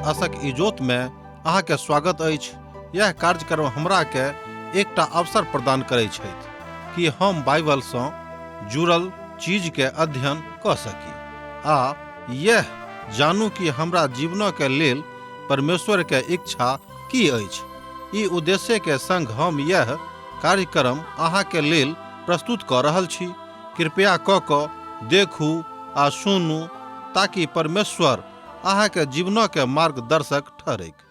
आशक इजोत में अहाँ के स्वागत अछि। यह कार्यक्रम हमरा के एकटा अवसर प्रदान करै छथि कि हम बाइबल सँ जुड़ल चीज के अध्ययन कऽ सकी आ यह जानू कि हमरा जीवन के लेल परमेश्वर के इच्छा की अछि। ई उद्देश्य के संग हम यह कार्यक्रम अहाँ के लेल प्रस्तुत कऽ रहल छी। कृपया कऽ कऽ देखू आ सुनू ताकि परमेश्वर अहाँ के जीवन के मार्गदर्शक ठहरैक।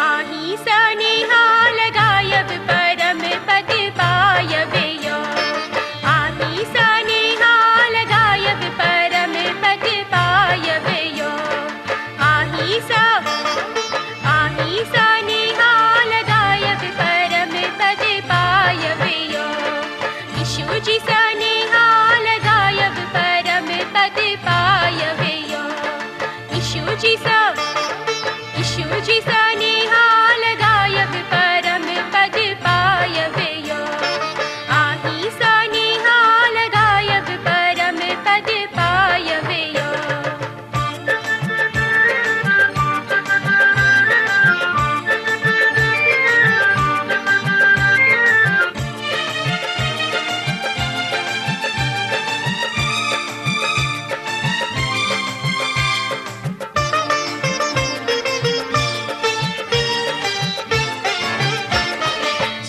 आही सनिहाल गायब परम पद पायब यो। आही सनिहाल गायब परम पद पायब यो। आही सा आही सनिहाल गायब परम पद पायब यो। यीशु जी सनिहाल गायब परम पद पायब यो। यीशु जी सा यीशु जी सनिहाल गायब परम पद पायब यो। आही सनिहाल गायब परम पद पायब यो।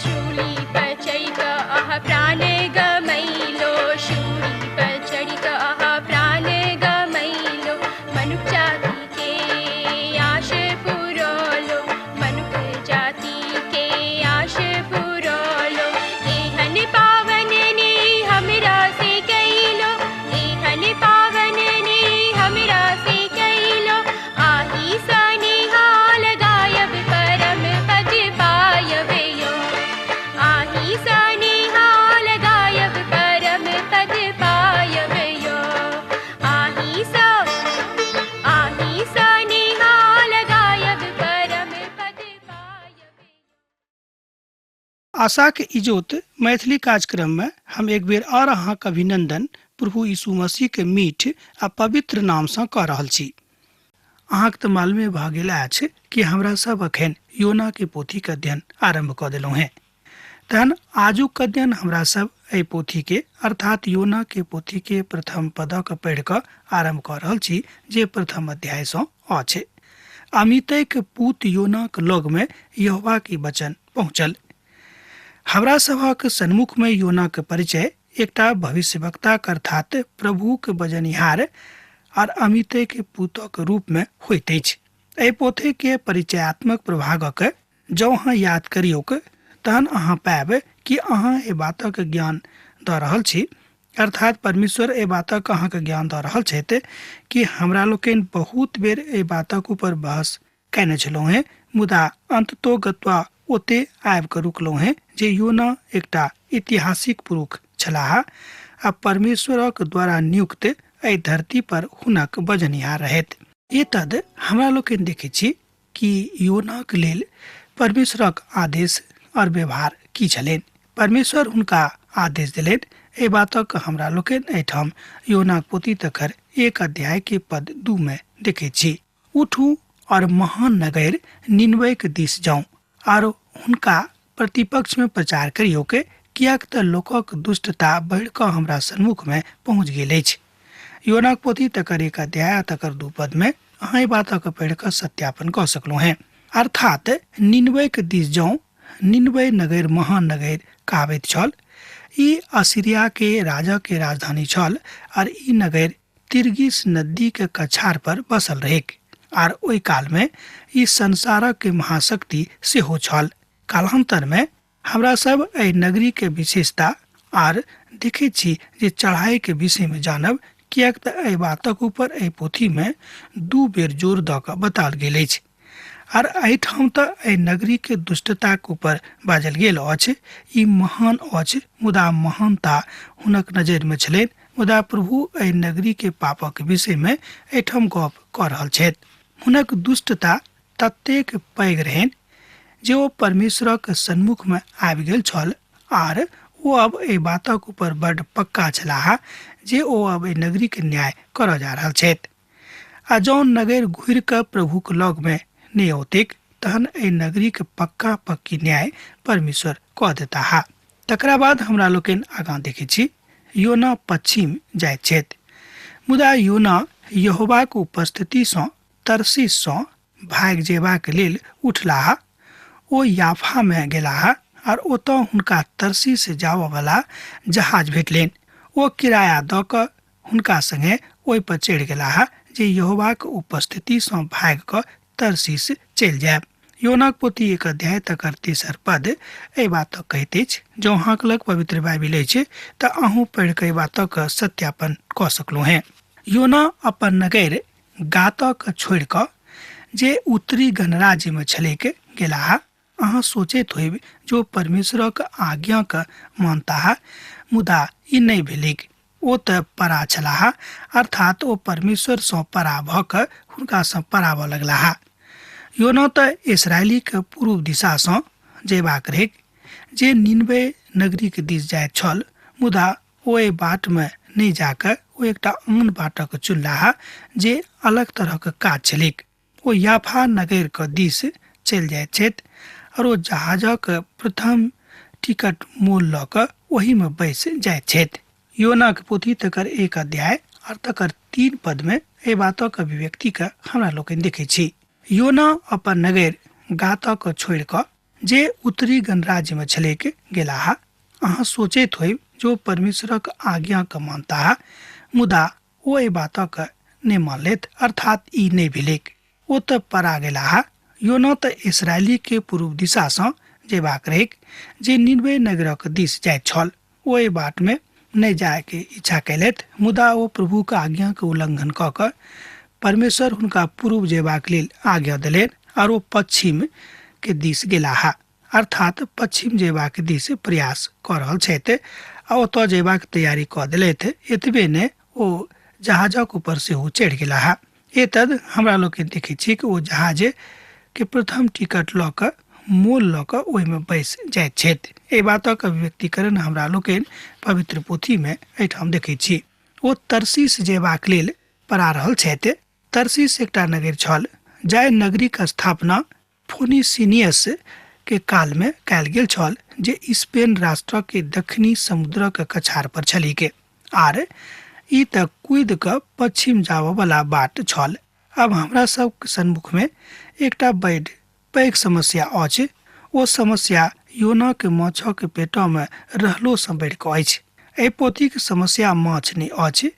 शूली पर चढ़ि कऽ अहाँ प्राण गमैलो। शूली पर चढ़ि कऽ अहाँ प्राण गमैलो। मनुख जाति के आश पुरौलो। मनुख जाति के आश पुरौलो। एहन पावन ने हमरा से कैलो। एहन पावन ने हमरा से कैलो। आही सनिहाल गायब परम पद पायब यो। आही सनिहाल गायब परम पद पायब यो। आही सा आही सनिहाल गायब परम पद पायब। आशाक इजोत मैथिली कार्यक्रम में हम एक बेर और अहाँके अभिनंदन प्रभु यीशु मसीह के मीठ आ पवित्र नाम सँ कऽ रहल छी। अहाँके तऽ मालूमे भऽ गेल अछि कि हमरा सब अखन योना के पोथी के अध्ययन आरंभ कऽ देलहुँ हेँ। तहन आजुक अध्ययन हमरा सब एहि पोथी के अर्थात योना के पोथी के प्रथम पदक पढ़ि कऽ आरंभ कऽ रहल छी, जे प्रथम अध्याय सँ अछि। अमितैक पूत योनाक लग में यहोवा के वचन पहुँचल। हमरा सभक सन्मुख में योनाक परिचय एकटा भविष्यवक्ताक अर्थात प्रभुक बजनिहार और अमिते के पुतक रूप में होइत अछि। एहि पोथी के परिचयात्मक प्रभागक जँ अहाँ याद करियौक तहन अहाँ पायब कि अहाँ एहि बातक ज्ञान दऽ रहल छी, अर्थात परमेश्वर एहि बातक अहाँके ज्ञान दऽ रहल छथि कि हमरा लोकनि बहुत बेर एहि बातक ऊपर बहस कयने छलहुँ हेँ, मुदा अंततो गत्वा ओते आबि कऽ रुकलहुँ हेँ जे योना एकटा ऐतिहासिक पुरुष छलाह आ परमेश्वरक द्वारा नियुक्त एहि धरती पर हुनक बजनिहार रहथि। एतद हमरा लोकनि देखै छी कि योनाक लेल परमेश्वरक आदेश और व्यवहार की छलनि। परमेश्वर हुनका आदेश देलनि। एहि बातक हमरा लोकनि एहिठाम योनाक पोथी तकर 1 अध्याय के पद 2 में देखै छी। उठू और महान नगर निनवेक दिस जाउ आर हुनका प्रतिपक्ष में प्रचार करियौ के, किएक तऽ लोकक दुष्टता बढ़ि कऽ हमरा सन्मुख में पहुँच गेल अछि। योनाक पोथी तकर 1 अध्याय आ तकर 2 पद में अहाँ एहि बातक पढ़ि कऽ सत्यापन कऽ सकलहुँ हेँ। अर्थात निनवेक दिस जाउ, निनवे नगर महानगर कहाबैत छल। ई असीरिया के राजा के राजधानी छल और ई नगर तिरगिस नदी के कछार पर बसल रहैक आर ओहि काल में ई संसारक के महाशक्ति सेहो छल। कालांतर में हमरा सब एहि नगरी के विशेषता आर देखै छी जे चढ़ाई के विषय में जानब किएक तऽ एहि बातक ऊपर एहि पोथीमे 2 बेर जोर दऽ कऽ बताओल गेल अछि। आर एहिठाम तऽ एहि नगरीके दुष्टताक ऊपर बाजल गेल अछि। ई महान अछि, मुदा महानता हुनक नजरिमे छलनि, मुदा प्रभु एहि नगरीके पापक विषयमे एहिठाम गप कऽ रहल छथि। हुनक दुष्टता ततेक पैघ रहनि जे ओ परमेश्वरक सन्मुखमे आबि गेल छल आर ओ अब एहि बातक ऊपर बड्ड पक्का छलाह जे ओ अब एहि नगरीके न्याय करऽ जा रहल छथि। आ जौं नगर घुरि कऽ प्रभुक लगमे नहि औतैक तहन एहि नगरीके पक्का पक्की न्याय परमेश्वर कऽ देताह। तकरा बाद हमरा लोकनि आगाँ देखै छी योना पश्चिम जाइत छथि, मुदा योना यहोवाक उपस्थितिसँ तरसीससँ भागि जेबाक लेल उठलाह। ओ याफामे गेलाह आर ओतऽ हुनका तरसीस जाबऽवला जहाज भेटलनि। ओ किराया दऽ कऽ हुनका संगे ओहिपर चढ़ि गेलाह जे यहोवाक उपस्थितिसँ भागि कऽ तरसीस चलि जायब। योनाक पोथी 1 अध्याय तकर 3 पद एहि बातक कहैत अछि। जँ अहाँक लग पवित्र बाइबिल अछि तऽ अहूँ पढ़ि कऽ एहि बातक सत्यापन कऽ सकलहुँ हेँ। योना अपन नगर गातक छोड़ि कऽ जे उत्तरी गणराज्यमे छलैक गेलाह। अहाँ सोचैत होयब जो परमेश्वरक आज्ञाक मानताह, मुदा ई नहि भेलैक। ओ तऽ परा छलाह, अर्थात ओ परमेश्वरसँ परा भऽ कऽ हुनकासँ पराबऽ लगलाह। योना तऽ इसरायलीके पूर्व दिशासँ जयबाक रहैक जे निनवे नगरीके दिस जाइत छल, मुदा ओ एहि बाटमे नहि जाकऽ ओ एकटा आन बाटक चुनलाह जे अलग तरहक काज छलैक। ओ याफा नगरके दिस चलि जाइत छथि आओर ओ जहाजक प्रथम टिकट मोल लऽ कऽ ओहीमे बैस जाइत छथि। योनाक पोथी तकर 1 अध्याय आओर तकर 3 पदमे एहि बातक अभिव्यक्तिके हमरा लोकनि देखै छी। योना अपन नगर गातक छोड़ि कऽ जे उत्तरी गणराज्यमे छलैक गेलाह। अहाँ सोचैत होयब जो परमेश्वरक आज्ञाके मानताह, मुदा ओ एहि बातक नहि मानलथि, अर्थात ई नहि भेलैक। ओ तऽ परा गेलाह। योना तऽ इसरायलीके पूर्व दिशासँ जेबाक रहैक जे निनवे नगरक दिस जाइत छल। ओ एहि बाटमे नहि जायके इच्छा कयलथि, मुदा ओ प्रभुक आज्ञाके उल्लंघन कऽ कऽ परमेश्वर हुनका पूर्व जेबाक लेल आज्ञा देलनि आर ओ पश्चिम के दिस गेलाह, अर्थात पश्चिम जेबाक दिस प्रयास कऽ रहल छथि आ ओतऽ जेबाक तैयारी कऽ देलथि। एतबे नहि, ओ जहाजक ऊपर सेहो चढ़ि गेलाह। एतद हमरा लोकनि देखै छी कि ओ जहाज के प्रथम टिकट लऽ कऽ मोल लऽ कऽ ओहिमे बैस जाइत छथि। एहि बातक अभिव्यक्तिकरण हमरा लोकनि पवित्र पोथीमे एहिठाम देखै छी। ओ तरसीस जेबाक लेल पड़ा रहल छथि। तरसीस एकटा नगर छल जाहि नगरीक स्थापना फोनिसिनियस के कालमे कयल गेल छल, जे स्पेन राष्ट्रक के दक्षिणी समुद्रक कछार पर छलीके आर ई तऽ कूदि कऽ पश्चिम जाबऽवला बाट छल। अब हमरा सब सन्मुखमे एकटा बड़ पैघ समस्या अछि। ओ समस्या योनाके माछक पेटमे रहलोसँ बढ़ि कऽ अछि। एहि पोथीके समस्या माछ नहि अछि,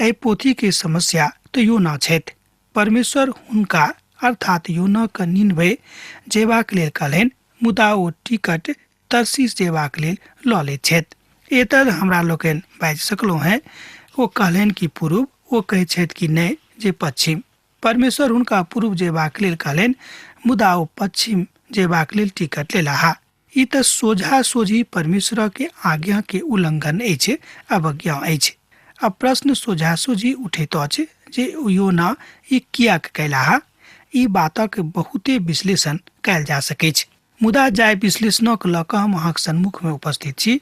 एहि पोथीके समस्या तऽ योना छथि। परमेश्वर हुनका अर्थात योनाके निनवे जेबाक लेल कहलनि, मुदा ओ टिकट तरसीस जेबाक लेल लऽ लैत छथि। एतद हमरा लोकनि बाजि सकलहुँ हेँ। ओ कहलनि कि पूर्व, ओ कहै छथि कि नहि जे पश्चिम। परमेश्वर हुनका पूर्व जेबाक लेल कहलनि, मुदा ओ पश्चिम जेबाक लेल टिकट लेलाह। ई तऽ सोझा सोझी परमेश्वर के आज्ञा के उल्लंघन अछि, अवज्ञा अछि। अब प्रश्न सोझा सोझी उठैत अछि जे योना ई किएक कयलाह। ई बातक बहुते विश्लेषण कयल जा सकैछ, मुदा जाहि विश्लेषणक लऽ कऽ हम अहाँक सन्मुखमे उपस्थित छी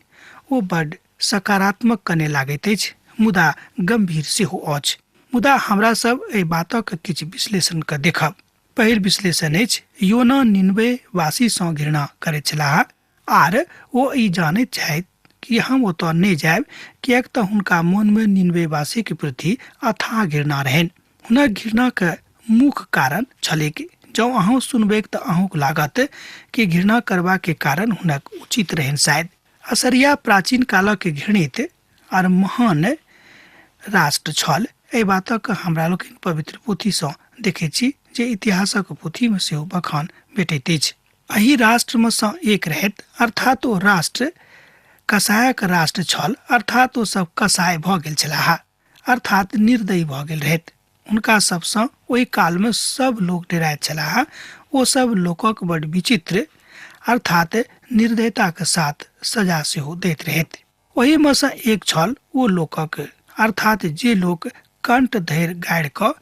ओ बड्ड सकारात्मक कने लागैत अछि, मुदा गम्भीर सेहो अछि। मुदा हमरा सब एहि बातक किछु विश्लेषण कऽ देखब। पहिल विश्लेषण अछि, योना निनवे वासीसँ घृणा करैत छलाह आर ओ ई जानैत छथि कि हम ओतऽ नहि जायब, किएक तऽ हुनका मोनमे निनवे वासीके प्रति अथाह घृणा रहनि। हुनक घृणाके मुख्य कारण छलैक। जँ अहूँ सुनबैक तऽ अहूँक लागत कि घृणा करबाके कारण हुनक उचित रहनि। शायद असरिया प्राचीन कालक घृणित आर महान राष्ट्र छल। एहि बातक हमरा लोकनि पवित्र पोथीसँ देखैत छी जे इतिहासक पोथीमे सेहो बखान भेटैत अछि। एहि राष्ट्रमे सँ एक रहैत, अर्थात ओ राष्ट्र कसायक राष्ट्र छल, अर्थात ओ सब कसाय भऽ गेल छलाह। अर्थात निर्दयी भऽ गेल रहथि। हुनका सभसँ ओहि कालमे सभ लोक डेराइत छलाह। ओ सब लोकक बड विचित्र अर्थात निर्दयताक साथ सजा सेहो दैत रहथि। ओहिमे सँ एक छल ओ लोकक, अर्थात जे लोक कंठ धरि गाड़ि कऽ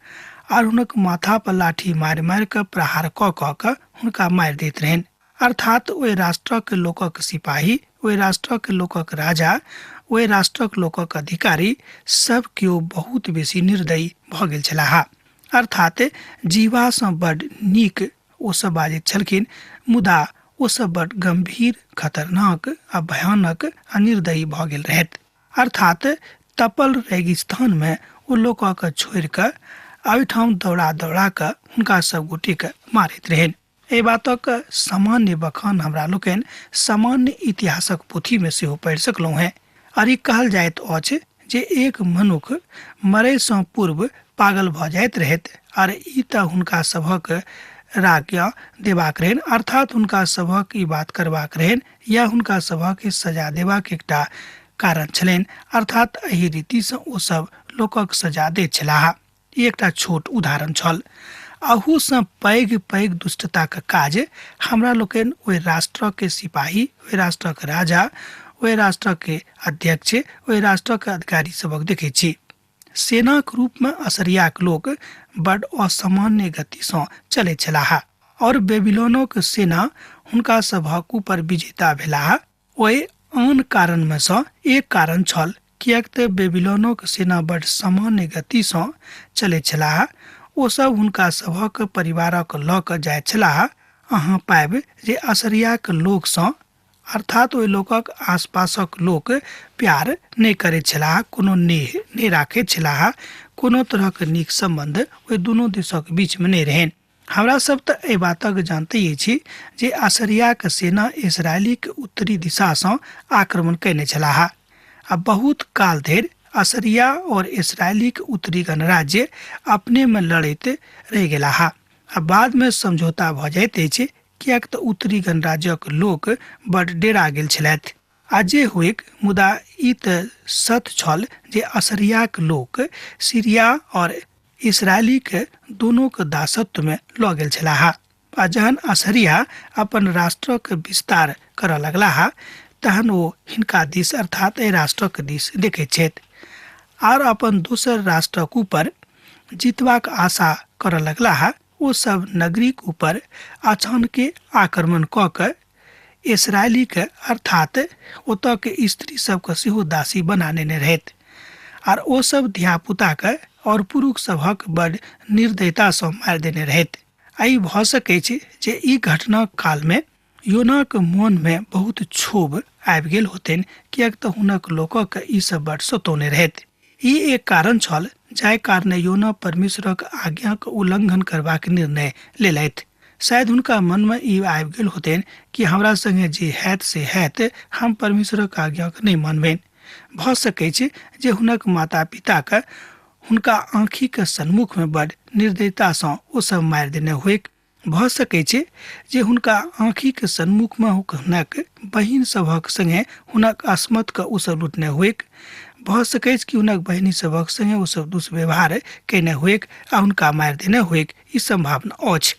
आर हुनक माथा पर लाठी मारि मारि कऽ प्रहार कऽ कऽ कऽ हुनका मारि दैत रहनि। अर्थात ओहि राष्ट्रक लोकक सिपाही, ओहि राष्ट्रक लोकक राजा, ओहि राष्ट्रक लोकक अधिकारी सब केओ बहुत बेसी निर्दयी भऽ गेल छलाह। अर्थात जीवासँ बड नीक ओ सब बाजैत छलखिन, मुदा ओ सब बड गंभीर, खतरनाक आ भयानक आ निर्दयी भऽ गेल रहथि। अर्थात तपल रेगिस्तान में ओ लोकके छोड़ि कऽ ओहिठाम दौड़ा दौड़ा कऽ हुनका सब गोटेके मारैत रहनि। एहि बातक सामान्य बखान हमरा लोकनि सामान्य इतिहासक पोथीमे सेहो पढ़ि सकलहुँ हेँ। आर ई कहल जाइत अछि जे एक मनुख मरैसँ पूर्व पागल भऽ जाइत रहथि, आर ई तऽ हुनका सभक राज्ञा देबाक रहनि, अर्थात हुनका सभक ई बात करबाक रहनि या हुनका सभक सजा देबाक एकटा कारण छलनि। अर्थात एहि रीतिसँ ओ सब लोकक सजा दैत छलाह। ई एकटा छोट उदाहरण छल। अहूसँ पैघ पैघ दुष्टताक काज हमरा लोकनि ओहि राष्ट्रक सिपाही, ओहि राष्ट्रक राजा, ओहि राष्ट्रक अध्यक्ष, ओहि राष्ट्रक अधिकारी सभक देखै छी। सेनाक रूपमे असरियाक लोक बड असामान्य गतिसँ चलैत छलाह और बेबीलोनक सेना हुनका सभक ऊपर विजेता भेलाह। ओहि आन कारणमे सँ एक कारण छल किएक तऽ बेबीलोनक सेना बड सामान्य गतिसँ चलैत छलाह। ओ सब हुनका सभक परिवारक लऽ कऽ जाइत छलाह। अहाँ पाबि जे असरियाक लोकसँ, अर्थात ओहि लोकक आसपासक लोक प्यार नहि करैत छलाह, कोनो नेह नहि राखैत छलाह, कोनो तरहक नीक सम्बन्ध ओहि दुनू देशक बीचमे नहि रहनि। हमरा सब तऽ एहि बातक जानते छी जे असरियाक सेना इसराइलीक उत्तरी दिशासँ आक्रमण कयने छलाह आ बहुत काल धरि असरिया और इसराइलीक उत्तरी गणराज्य अपने में लड़ैत रहि गेलाह आ बाद में समझौता भऽ जाइत अछि, किएक तऽ उत्तरी गणराज्यक लोक बड डेरा गेल छलथि। आ जे होइक, मुदा ई तऽ सत्य छल जे असरियाक लोक सीरिया और इसराइलीक दोनोक दासत्व में लऽ गेल छलाह। आ जहन असरिया अपन राष्ट्रक विस्तार करऽ लगलाह तहन ओ हिनका दिस, अर्थात एहि राष्ट्रक दिस देखैत छथि आर अपन दोसर राष्ट्रक ऊपर जीतबाक आशा करऽ लगलाह। ओ सब नगरीक ऊपर अचानके आक्रमण कऽ कऽ इसराइलीके, अर्थात ओतऽ के स्त्री सबके सेहो दासी बना नेने रहथि आर ओ सब धियापुताके और पुरुष सभक बड निर्दयतासँ मारि देने रहथि। आ ई भऽ सकै छै जे ई घटना कालमे योनाक मोनमे बहुत क्षोभ आबि गेल होतनि, किएक तऽ हुनक लोकक ई सब बड सतौने रहथि। ई एक कारण छल जाहि कारणे योना परमेश्वरक आज्ञाक उल्लंघन करबाक निर्णय लेलथि। शायद हुनका मनमे ई आबि गेल होतनि कि हमरा संगे जे हैत से हैत, हम परमेश्वरक आज्ञाक नहि मानबनि। भऽ सकै छै जे हुनक माता पिताके हुनका आँखिक सन्मुखमे बड निर्दयतासँ ओ सब मारि देने होइक। भऽ सकै छै जे हुनका आँखिक सन्मुखमे हुनक बहिन सभक संगे हुनक अस्मतके ओ सब लुटने होइक। भऽ सकैछ कि हुनक बहिनी सभक संगे ओ सब दुष्व्यवहार कयने होइक आ हुनका मारि देने होइक। ई सम्भावना अछि।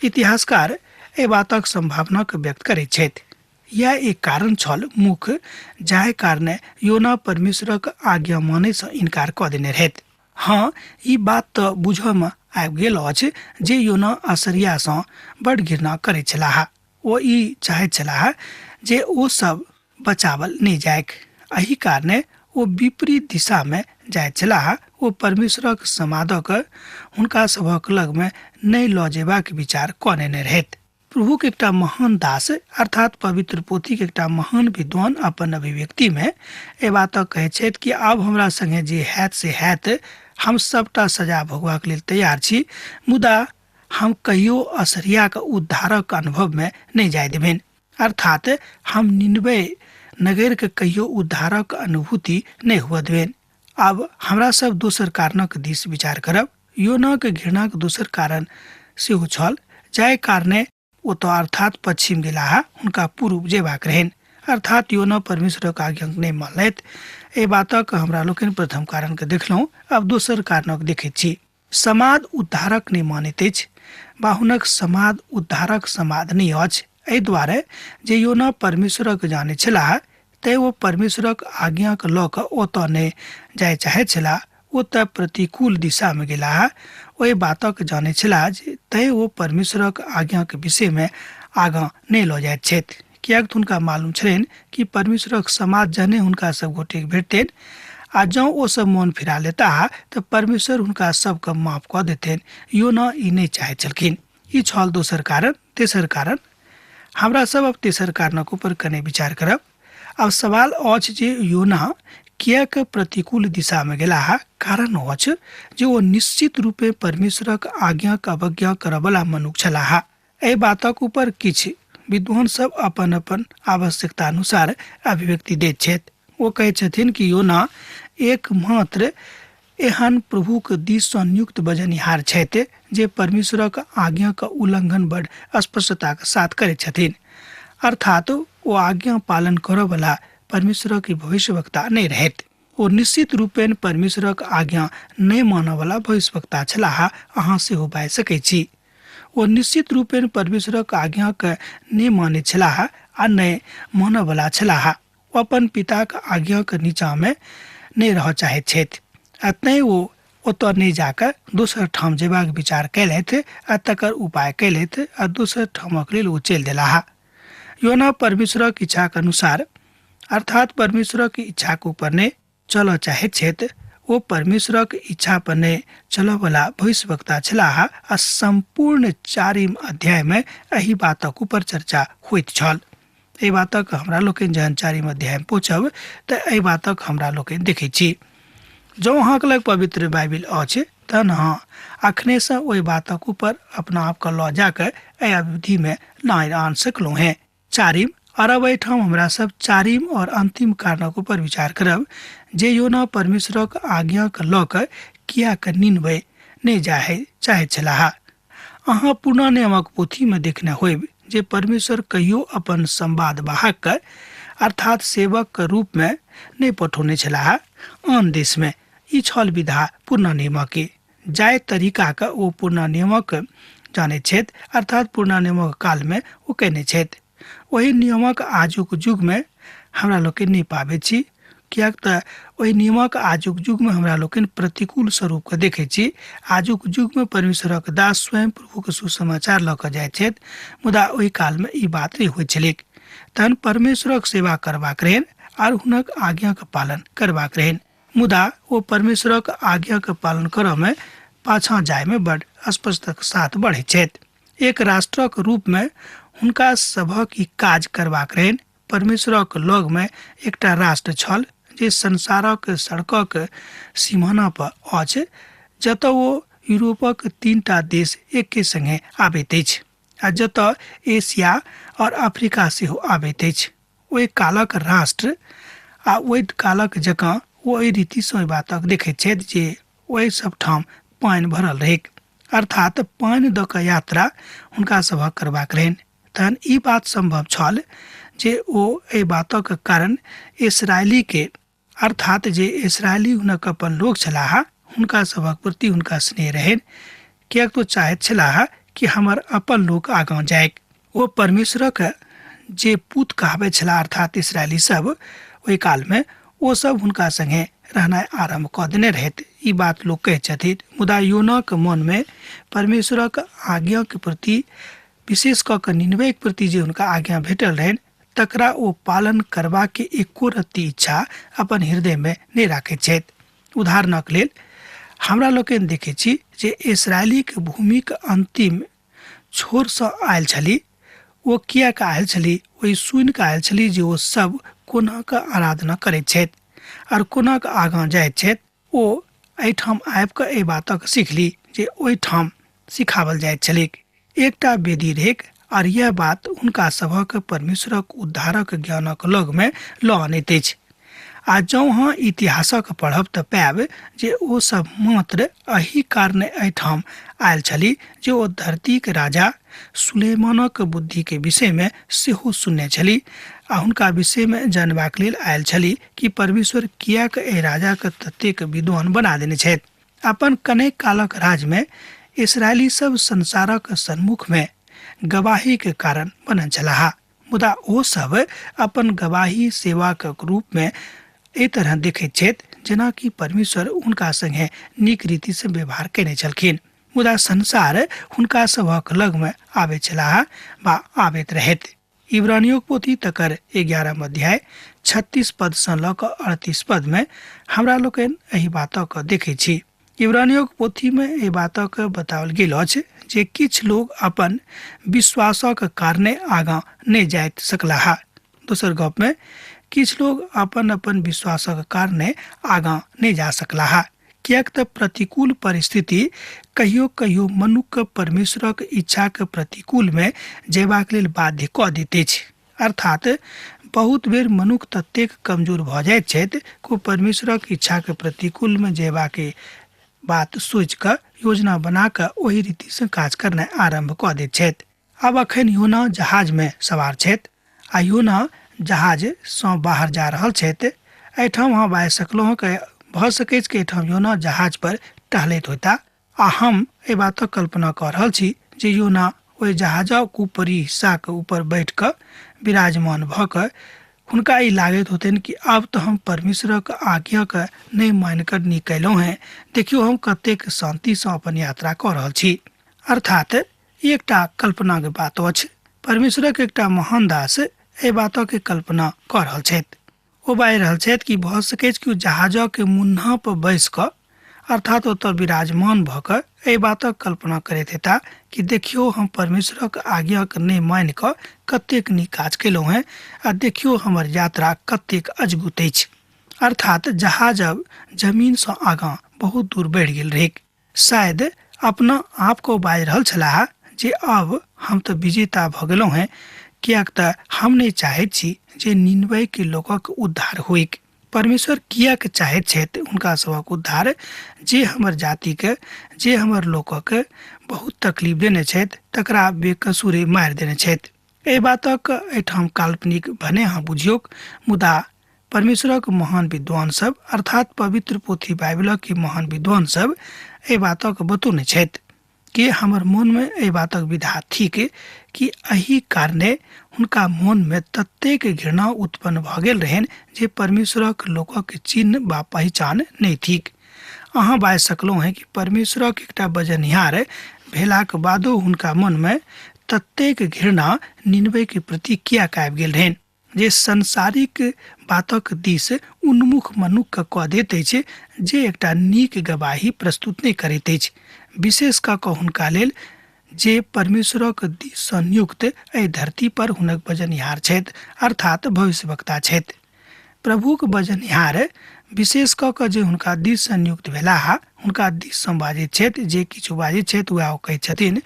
इतिहासकार एहि बातक सम्भावनाके व्यक्त करैत छथि। यैह एक कारण छल मुख्य जाहि कारणे योना परमेश्वरक आज्ञा मानयसँ इनकार कऽ देने रहथि। हँ, ई बात तऽ बुझऽमे आबि गेल अछि जे योना असरियासँ बड घृणा करैत छलाह। ओ ई चाहैत छलाह जे ओ सब बचावल नहि जाइक। एहि कारणे ओ विपरीत दिशामे जाइत छलाह। ओ परमेश्वरक समादक हुनका सभक लगमे नहि लऽ जेबाक विचार कऽ नेने रहथि। प्रभुक एकटा महान दास, अर्थात पवित्र पोथीक एकटा महान विद्वान अपन अभिव्यक्तिमे एहि बातक कहैत छथि कि आब हमरा संगे जे हैत से हैत, हम सबटा सजा भोगबाक लेल तैयार छी, मुदा हम कहियो असरियाक उद्धारक अनुभवमे नहि जाय देबनि। अर्थात हम निनवे नगरके कहियो उद्धारक अनुभूति नहि हुअ देबनि। आब हमरा सब दोसर कारणक दिस विचार करब। योनाक घृणाक दोसर कारण सेहो छल जाहि कारणे ओतऽ अर्थात पश्चिम गेलाह, हुनका पूर्व जेबाक रहनि। अर्थात योना परमेश्वरक आज्ञा नहि मानलथि। एहि बातक हमरा लोकनि प्रथम कारणके देखलहुँ। आब दोसर कारणक देखैत छी। समाद उद्धारक नहि मानैत अछि वा हुनक समाद उद्धारक समाद नहि अछि। एहि दुआरे जे योना परमेश्वरक जानै छलाह तैँ ओ परमेश्वरक आज्ञाके लऽ कऽ ओतऽ नहि जाय चाहैत छलाह, ओ तऽ प्रतिकूल दिशामे गेलाह। ओहि बातक जानै छलाह जे तैँ ओ परमेश्वरक आज्ञाके विषयमे आगाँ नहि लऽ जाइत छथि, किएक तऽ हुनका मालूम छलनि कि परमेश्वरक समाज जहने हुनका सब गोटेके भेटतनि आ जँ ओ सब मोन फिरा लेताह तऽ परमेश्वर हुनका सबके माफ कऽ देतनि। योना ई नहि चाहैत छलखिन। ई छल दोसर कारण। तेसर कारण, हमरा सब अब तेसर कारणक ऊपर कने विचार करब। आब सवाल अछि जे योना किएक प्रतिकूल दिशामे गेलाह। कारण अछि जे ओ निश्चित रूपे परमेश्वरक आज्ञाक अवज्ञा करऽवला मनुख छलाह। एहि बातक ऊपर किछु विद्वान सब अपन अपन आवश्यकता अनुसार अभिव्यक्ति दैत छथि। ओ कहै छथिन कि योना एकमात्र एहन प्रभुक दिससँ नियुक्त बजनिहार छथि जे परमेश्वरक आज्ञाक उल्लंघन बड़ स्पष्टताक साथ करैत छथिन। अर्थात ओ आज्ञा पालन करऽवला परमेश्वरक भविष्यवक्ता नहि रहैत। ओ निश्चित रूपेण परमेश्वरक आज्ञा नहि मानऽवला भविष्यवक्ता छलाह। अहाँ सेहो बाजि सकैत छी। ओ निश्चित रूपेण परमेश्वरक आज्ञाके नहि मानैत छलाह आ नहि मानऽवला छलाह। ओ अपन पिताक आज्ञाक नीचाँमे नहि रहऽ चाहैत छथि आ तैँ ओ ओतऽ नहि जाकऽ दोसर ठाम जेबाक विचार कयलथि आ तकर उपाय कयलथि आ दोसर ठामक लेल ओ चलि देलाह। योना परमेश्वरक इच्छाक अनुसार अर्थात परमेश्वरक इच्छाक ऊपर नहि चलऽ चाहैत छथि। ओ परमेश्वरक इच्छा पर नहि चलऽवला भविष्यवक्ता छलाह आ सम्पूर्ण चारिम अध्यायमे एहि बातक ऊपर चर्चा होइत छल। एहि बातक हमरा लोकनि जहन चारिम अध्यायमे पहुँचब तऽ एहि बातक हमरा लोकनि देखै छी। जँ अहाँके लग पवित्र बाइबिल अछि तहन अहाँ अखनेसँ ओहि बातक ऊपर अपना आपके लऽ जाकऽ एहि अवधिमे लाइन आन सकलहुँ हेँ। चारिम और अब एहिठाम हमरा सब चारिम और अंतिम कारणक ऊपर विचार करब जे योना परमेश्वरक आज्ञाके लऽ कऽ किएक निनबै नहि जाहे चाहैत छलाह। अहाँ पुरना नियमक पोथीमे देखने होयब जे परमेश्वर कहियो अपन संवाद वाहकके अर्थात सेवकके रूपमे नहि पठौने छलाह आन देशमे। ई छल विधा पुरना नियमके। जाहि तरीकाके ओ पुरना नियमक जानैत छथि अर्थात पुरना नियमक कालमे ओ कयने छथि, ओहि नियमक आजुक युगमे हमरा लोकनि नहि पाबैत छी, किएक तऽ ओहि नियमक आजुक युगमे हमरा लोकनि प्रतिकूल स्वरूपके देखै छी। आजुक युगमे परमेश्वरक दास स्वयं प्रभुके सुसमाचार लऽ कऽ जाइत छथि, मुदा ओहि कालमे ई बात नहि होइत छलैक। तहन परमेश्वरक सेवा करबाक रहनि आर हुनक आज्ञाके पालन करबाक रहनि, मुदा ओ परमेश्वरक आज्ञाके पालन करऽमे पाछाँ जायमे बड़ स्पष्टक साथ बढ़ैत छथि। एक राष्ट्रक रूपमे हुनका सभक ई काज करबाक रहनि। परमेश्वरक लगमे एकटा राष्ट्र छल जे संसारक सड़कक सीमाना पर अछि, जतऽ ओ यूरोपक तीनटा देश एके संगे आबैत अछि आ जतऽ एशिया और अफ्रीका सेहो आबैत अछि। ओहि कालक राष्ट्र आ ओहि कालक जकाँ ओ एहि रीतिसँ ओहि बातक देखैत छथि जे ओहि सब ठाम पानि भरल रहैक, अर्थात पानि दऽ कऽ यात्रा हुनका सभक करबाक रहनि। तहन ई बात सम्भव छल जे ओ एहि बातक कारण इसराइलीके अर्थात जे इसराइली हुनक अपन लोक छलाह हुनका सभक प्रति हुनका स्नेह रहनि, किएक तऽ चाहैत छलाह कि हमर अपन लोक आगाँ जाय। ओ परमेश्वरक जे पूत कहबै छलाह अर्थात इसराइली सब ओहि कालमे ओ सब हुनका संगे रहनाइ आरम्भ कऽ देने रहथि, ई बात लोक कहैत छथिन। मुदा योनाक मनमे परमेश्वरक आज्ञाक प्रति विशेष कऽ कऽ निनवेक प्रति जे हुनका आज्ञा भेटल रहनि तकरा ओ पालन करबाके एको रत्ती इच्छा अपन हृदयमे नहि राखैत छथि। उदाहरणक लेल हमरा लोकनि देखैत छी जे इसराइलीक भूमिक अन्तिम छोरसँ आयल छली। ओ किएक आयल छली? ओहि सुनि कऽ आयल छली जे ओ सब कोना कऽ आराधना करैत छथि आर कोना कऽ आगाँ जाइत छथि। ओ एहिठाम आबि कऽ एहि बातक सिखली जे ओहिठाम सिखावल जाइत छलैक। एकटा वेदी रहैक आर यैह बात हुनका सभक परमेश्वरक उद्धारक ज्ञानक लगमे लऽ अनैत अछि। आ जँ अहाँ इतिहासक पढ़ब तऽ पायब जे ओ सब मात्र एहि कारणे एहिठाम आयल छली जे ओ धरतीक राजा सुलेमानक बुद्धिके विषयमे सेहो सुनने छली आ हुनका विषयमे जानबाक लेल आयल छली कि परमेश्वर किएक एहि राजाके ततेक विद्वान बना देने छथि। अपन कनेक कालक राजमे इसराइली सब संसारक सन्मुखमे गवाहीके कारण बनल छलाह, मुदा ओ सब अपन गवाही सेवाक रूपमे एहि तरह देखैत छथि जेनाकि परमेश्वर हुनका संगे नीक रीतिसँ व्यवहार कयने छलखिन, मुदा संसार हुनका सभक लगमे आबैत छलाह वा आबैत रहैत। इब्रानियोक पोथी तकर 11 अध्याय 36 पदसँ लऽ कऽ 38 पदमे हमरा लोकनि एहि बातक देखैत छी। इब्रानियोक पोथीमे एहि बातक बताओल गेल अछि जे किछु लोग अपन विश्वासक कारणे आगाँ नहि जाइत सकलाह। दोसर गपमे किछु लोग अपन अपन विश्वासक कारणे आगाँ नहि जा सकलाह, किएक तऽ प्रतिकूल परिस्थिति कहियो कहियो मनुक्ख परमेश्वरक इच्छाक प्रतिकूलमे जयबाक लेल बाध्य कऽ दैत अछि। अर्थात बहुत बेर मनुक्ख ततेक कमजोर भऽ जाइत छथि कि ओ परमेश्वरक इच्छाके प्रतिकूलमे जयबाक बात सोचि कऽ योजना बना कऽ ओहि रीतिसँ काज करनाइ आरम्भ कऽ दैत छथि। आब अखन योना जहाजमे सवार छथि आ योना जहाजसँ बाहर जा रहल छथि। एहिठाम अहाँ बाजि सकलहुँ हँ कि भऽ सकैछ कि एहिठाम योना जहाज पर टहलैत होता आ हम एहि बातक कल्पना कऽ रहल छी जे योना ओहि जहाजक ऊपरी हिस्साके ऊपर बैठ कऽ विराजमान भऽ कऽ हुनका ई लागैत होतनि कि आब तऽ हम परमेश्वरक आज्ञाके नहि मानि कऽ नीक कयलहुँ हेँ, देखियौ हम कतेक शान्तिसँ अपन यात्रा कऽ रहल छी। अर्थात ई एकटा कल्पनाक बात अछि। परमेश्वरक एकटा महान दास एहि बातक कल्पना कऽ रहल छथि। ओ बाजि रहल छथि कि भऽ सकैछ कि ओ जहाजक मुन्ना पर बैस कऽ अर्थात ओतऽ विराजमान भऽ कऽ एहि बातक कल्पना करैत हेता कि देखियौ हम परमेश्वरक आज्ञाके नहि मानि कऽ कतेक नीक काज केलहुँ हेँ आ देखियौ हमर यात्रा कतेक अजगुत अछि। अर्थात जहाज अब जमीनसँ आगाँ बहुत दूर बढ़ि गेल रहैक। शायद अपना आपके ओ बाजि रहल छलाह जे अब हम तऽ विजेता भऽ गेलहुँ हेँ, किएक तऽ हम नहि चाहैत छी जे निनबेके लोकक उद्धार होइक। परमेश्वर किएक चाहैत छथि हुनका सभक उद्धार जे हमर जातिके, जे हमर लोकक बहुत तकलीफ देने छथि, तकरा बेकसूरे मारि देने छथि। एहि बातक एहिठाम काल्पनिक भने अहाँ बुझियौक, मुदा परमेश्वरक महान विद्वान सब अर्थात पवित्र पोथी बाइबलक महान विद्वान सब एहि बातक बतौने छथि कि हमर मोनमे एहि बातक विधा थिक कि एहि कारणे हुनका मोनमे ततेक घृणा उत्पन्न भऽ गेल रहनि जे परमेश्वरक लोकक चिन्ह वा पहिचान नहि थिक। अहाँ बाजि सकलहुँ हेँ कि परमेश्वरक एकटा बजनिहार भेलाक बादो हुनका मनमे ततेक घृणा निनबेके प्रति किएक आबि गेल रहनि जे सांसारिक बातक दिस उन्मुख मनुक्खके कऽ दैत अछि जे एकटा नीक गवाही प्रस्तुत नहि करैत अछि, विशेष कऽ कऽ हुनका लेल जे परमेश्वरक दिससँ नियुक्त एहि धरती पर हुनक बजनिहार छथि अर्थात भविष्यवक्ता छथि। प्रभुक बजनिहार विशेष कऽ कऽ जे हुनका दिससँ नियुक्त भेलाह हुनका दिससँ बाजैत छथि, जे किछु बाजैत छथि वएह ओ कहैत छथिन,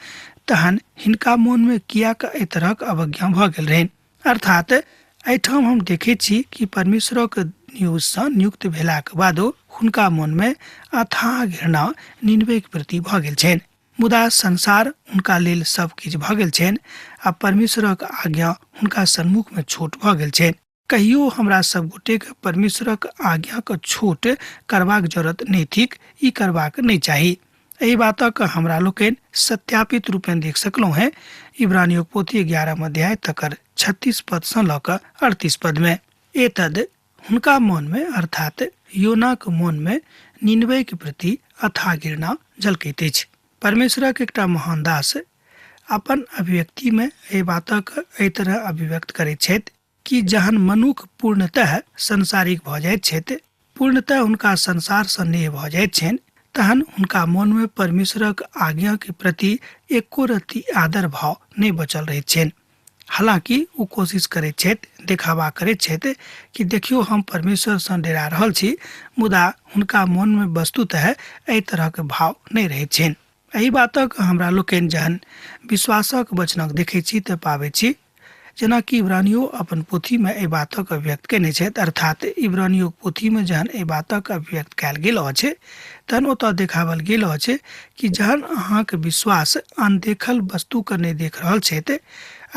तहन हिनका मोनमे किएक एहि तरहक अवज्ञा भऽ गेल रहनि? अर्थात एहिठाम हम देखैत छी कि परमेश्वरक न्यूजसँ नियुक्त भेलाक बादो हुनका मोनमे अथाह घृणा निनबेक प्रति भऽ गेल छनि, मुदा संसार हुनका लेल सब किछु भऽ गेल छनि आ परमेश्वरक आज्ञा हुनका सन्मुखमे छोट भऽ गेल छनि। कहियो हमरा सब गोटेके परमेश्वरक आज्ञाके छोट करबाक जरूरत नहि थिक, ई करबाक नहि चाही। एहि बातक हमरा लोकनि सत्यापित रूपेँ देख सकलहुँ हेँ इब्रानियोक पोथी 11 अध्याय तकर 36 पदसँ लऽ कऽ 38 पदमे। एतद हुनका मोनमे अर्थात योनाक मोनमे निनबेके प्रति अथाह घृणा झलकैत अछि। परमेश्वरक एकटा महान दास अपन अभिव्यक्तिमे एहि बातक एहि तरह अभिव्यक्त करैत छथि कि जहन मनुख पूर्णतः सांसारिक भऽ जाइत छथि, पूर्णतः हुनका संसारसँ नेह भऽ जाइत छनि, तहन हुनका मोनमे परमेश्वरक आज्ञाके प्रति एको रत्ती आदर भाव नहि बचल रहैत छनि। हालांकि ओ कोशिश करैत छथि, देखावा करैत छथि कि देखियौ हम परमेश्वरसँ डेरा रहल छी, मुदा हुनका मोनमे वस्तुतः एहि तरहक भाव नहि रहैत छनि। एहि बातक हमरा लोकनि जहन विश्वासक वचनक देखैत छी तऽ पाबैत छी जेनाकि इब्रानियो अपन पोथीमे एहि बातक अभिव्यक्त कयने छथि, अर्थात इब्रानियोक पोथीमे जहन एहि बातक अभिव्यक्त कयल गेल अछि तहन ओतय देखावल गेल अछि कि जहन अहाँके विश्वास अनदेखल वस्तुके नहि देख रहल छथि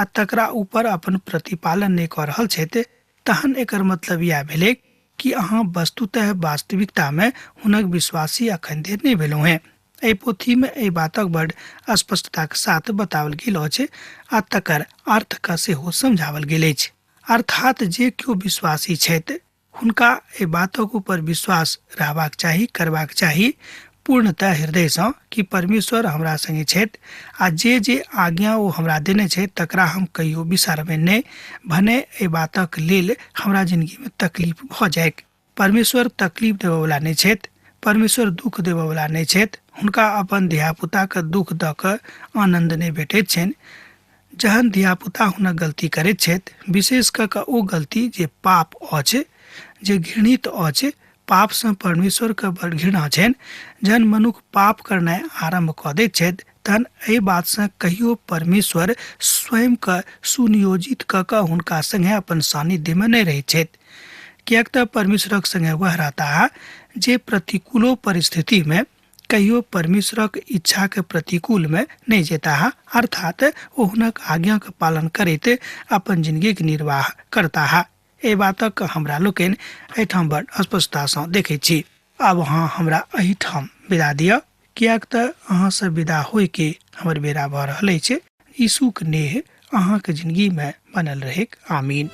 आ तकरा ऊपर अपन प्रतिपालन नहि कऽ रहल छथि, तहन एकर मतलब इएह भेलै कि अहाँ वस्तुतः वास्तविकतामे हुनक विश्वासी अखन धरि नहि भेलहुँ हेँ। एहि पोथीमे एहि बातक बड स्पष्टताक साथ बताओल गेल अछि आ तकर अर्थके सेहो समझाओल गेल अछि। अर्थात जे केओ विश्वासी छथि हुनका एहि बातक ऊपर विश्वास रहबाक चाही, करबाक चाही पूर्णतः हृदयसँ कि परमेश्वर हमरा संगे छथि आ जे जे आज्ञा ओ हमरा देने छथि तकरा हम कहियो बिसारबै नहि, भने एहि बातक लेल हमरा जिनगीमे तकलीफ भऽ जाइक। परमेश्वर तकलीफ देबऽवला नहि छथि, परमेश्वर दुःख देबऽवला नहि छथि। हुनका अपन धियापुताके दुःख दऽ कऽ आनन्द नहि भेटैत छनि। जहन धियापुता हुनक गलती करैत छथि, विशेष कऽ कऽ ओ गलती जे पाप अछि, जे घृणित अछि, पापसँ परमेश्वरके बड़ घृणा छनि। जहन मनुख पाप करनाइ आरम्भ कऽ दैत छथि तहन एहि बातसँ कहियो परमेश्वर स्वयंके सुनियोजित कऽ कऽ हुनका सङ्गे अपन सान्निध्यमे नहि रहैत छथि, किएक तऽ परमेश्वरक सङ्गे वएह रहता जे प्रतिकूलो परिस्थितिमे कहियो परमेश्वरक इच्छाके प्रतिकूलमे नहि जेताह, अर्थात ओ हुनक आज्ञाके पालन करैत अपन जिनगीके निर्वाह करताह। एहि बातक हमरा लोकनि एहिठाम बड़ स्पष्टतासँ देखैत छी। आब अहाँ हमरा एहिठाम विदा दिअ, किएक तऽ अहाँसँ विदा होइके हमर बेरा भऽ रहल अछि। यीशुक नेह अहाँके जिनगीमे बनल रहैक। आमीन।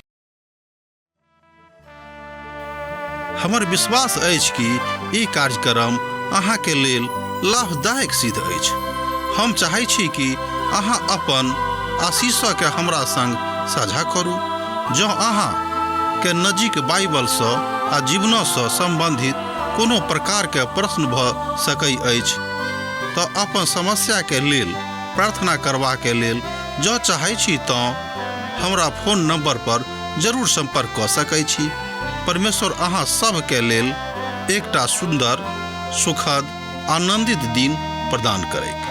हमर विश्वास अछि कि ई कार्यक्रम अहाँके लेल लाभदायक सिद्ध अछि। हम चाहै छी कि अहाँ अपन आशीषके हमरा संग साझा करू। जँ अहाँ के नजीक बाइबलसँ आ जीवनसँ सम्बन्धित कोनो प्रकारके प्रश्न भऽ सकै अछि तऽ अपन समस्याके लेल प्रार्थना करबाके लेल जँ चाहै छी तँ हमरा फोन नंबर पर जरूर संपर्क कऽ सकै छी। परमेश्वर अहाँ सभके लेल एकटा सुन्दर, सुखद, आनंदित दिन प्रदान करैक।